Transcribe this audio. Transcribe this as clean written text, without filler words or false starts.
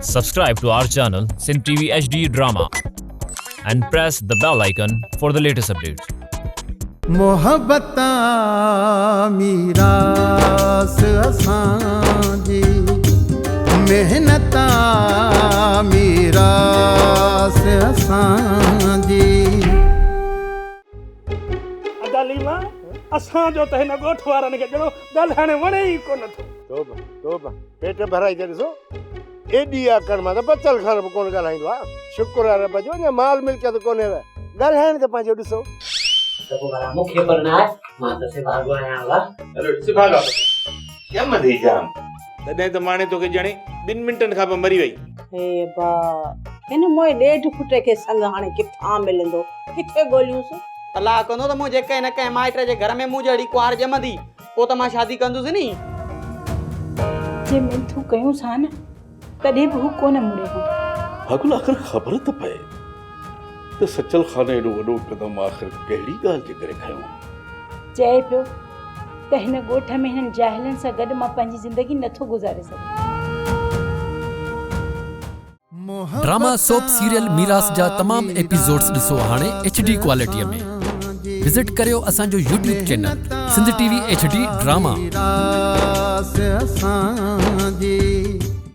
Subscribe to our channel Sindh TV HD Drama and press the bell icon for the latest updates. محبت آ ميراث اسان جي محنت آ ميراث اسان جي. ادا ليما اسان جو ته هن ڳوٺ وارن کي ڄڻو ڳالهائڻ وڻي ئي ڪونه ٿو. توبه توبه پيٽ ڀرائي ته ڏسو ايڏي آڪڙ مان ته بچل خان به ڪونه ڳالهائيندو آ. شڪر آ رب جو اڃا مال ملڪيت ڪونهيو. ڳالهائڻ ته پنهنجو ڏسو. ته پوء ڀلا مون کي پرڻاء، مان ته سڀاڳو آهيان وا. هلو سڀاڳا ڄم ٿي جام. تڏهن ته ماڻي توکي ڄڻي ٻن منٽن کان پوء مري وئي. هي ابا، هن موئي ڏيڍ فٽ کي سڱ هاڻي ڪٿان ملندو؟ ڪٿي ڳوليونس؟ الله ڪندو ته منهنجي ڪنهن نه ڪنهن مائٽ جي گهر ۾ مون جهڙي ڪنوار ڄمندي، پوء ته مان شادي ڪندس ني. جي منٿون ڪيونس ها نه، تڏهن به هو ڪونه مڙي ها. ڀاڳل آخر خبر ته پئي ته سچل خان ايڏو وڏو قدم آخر ڪهڙي ڳالهه جي ڪري کنيو؟ چئي پيو ته هن ڳوٺ ۾ هنن جاهلن سان گڏ مان پنهنجي زندگي نٿو گذاري سگهان. ڊراما سوپ سيريل ميراث جا تمام ايپيسوڊز ڏسو هاڻي ايڇ ڊي ڪوالٽي ۾ وزٽ ڪريو اسان جو YouTube channel Sindh T V H D drama.